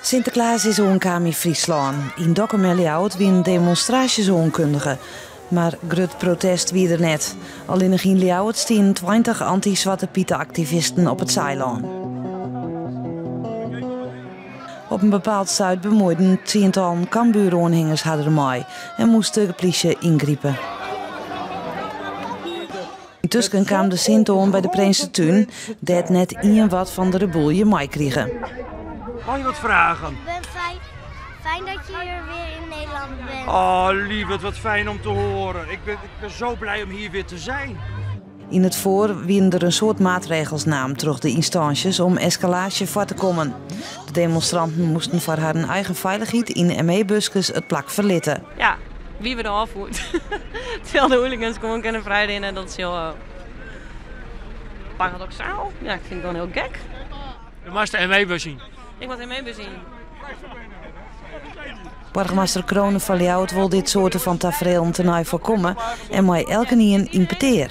Sinteklaas is oankaam yn Fryslân. Yn Dokkum en Ljouwert wienen demonstraasjes oankundige. Mar grut protest wie der net. Allinnich yn Ljouwert stienen 20 anty-Swarte Pite-aktivisten op it Saailân. Op in bepaald stuit bemuoiden tsientallen Cambuur-oanhingers har dermei en moast de plysje yngripe. Yntusken kaam de Sint oan by de Prinsetún, dêr't net ien wat fan de rebûlje meikrige. Mei je wat vragen? Ik ben fijn, fijn dat je hier weer in Nederland bent. Oh, lieverd, wat fijn om te horen. Ik ben zo blij om hier weer te zijn. Yn it foar wienen der in soad maatregels naam troch de ynstânsjes om eskalaasje foar te kommen. De demonstranten moasten foar harren eigen feilichheid yn ME-buskes it plak ferlitte. Ja, wie wurde ôffierd. Terwijl de hooligans gewoon kunnen vrijrennen, dat is heel paradoxaal. Ja, ik vind het gewoon heel gek. Do moatst de ME-bus yn. Ik moat ME-bus yn. Boargemaster Crone fan Ljouwert wol dit soarte fan taferelen tenei foarkomme en mei elkenien yn petear.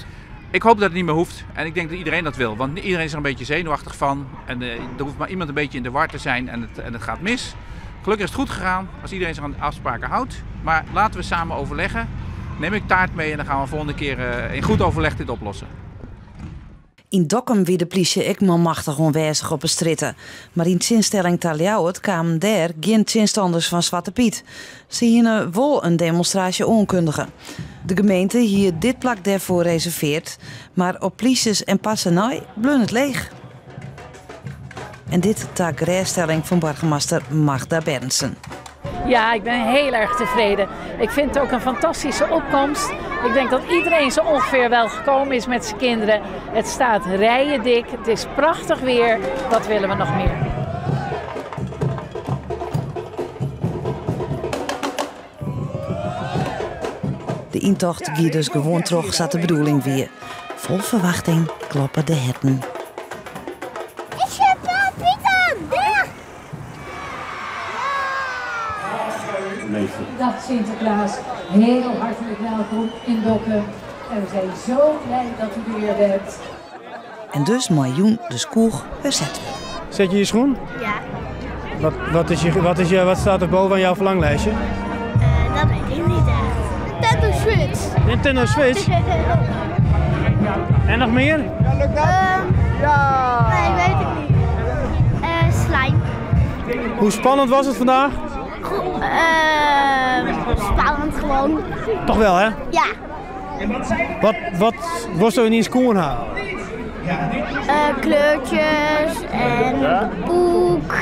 Ik hoop dat het niet meer hoeft en ik denk dat iedereen dat wil. Want iedereen is er een beetje zenuwachtig van. En er hoeft maar iemand een beetje in de war te zijn en het gaat mis. Gelukkig is het goed gegaan als iedereen zich aan de afspraken houdt. Maar laten we samen overleggen. Neem ik taart mee en dan gaan we volgende keer in goed overleg dit oplossen. Yn Dokkum wie de plysje ek manmachtich oanwêzich op 'e strjitte. Mar yn tsjinstelling ta Ljouwert kamen dêr gjin tsjinstanners fan Swarte Pyt. Se hiene wol in demonstraasje oankundige. De gemeente hie dit plak dêrfoar reservearre, mar op plysjes en parse nei bleau it leech. En dit ta gerêststelling fan boargemaster Magda Berndsen. Ja, ik ben heel erg tevreden. Ik vind het ook een fantastische opkomst. Ik denk dat iedereen zo ongeveer wel gekomen is met zijn kinderen. Het staat rijen dik, het is prachtig weer. Wat willen we nog meer? De yntocht gie dus gewoan troch sa't de bedoeling wie. Fol ferwachting kloppe de herten. Ik zie Piet daar! Dag Sinterklaas, heel hartelijk welkom in Dokkum. En we zijn zo blij dat u er weer bent. En dus mei jûn de skoech wer set. Zet je je schoen? Ja. Wat staat er boven aan jouw verlanglijstje? Dat weet ik niet echt. Nintendo Switch. Nintendo Switch? En nog meer? Ja, lukt dat? Ja! Nee, weet ik niet. Slime. Hoe spannend was het vandaag? Spannend gewoon. Toch wel, hè? Ja. Wat was er in die schoen halen? Kleurtjes en boek.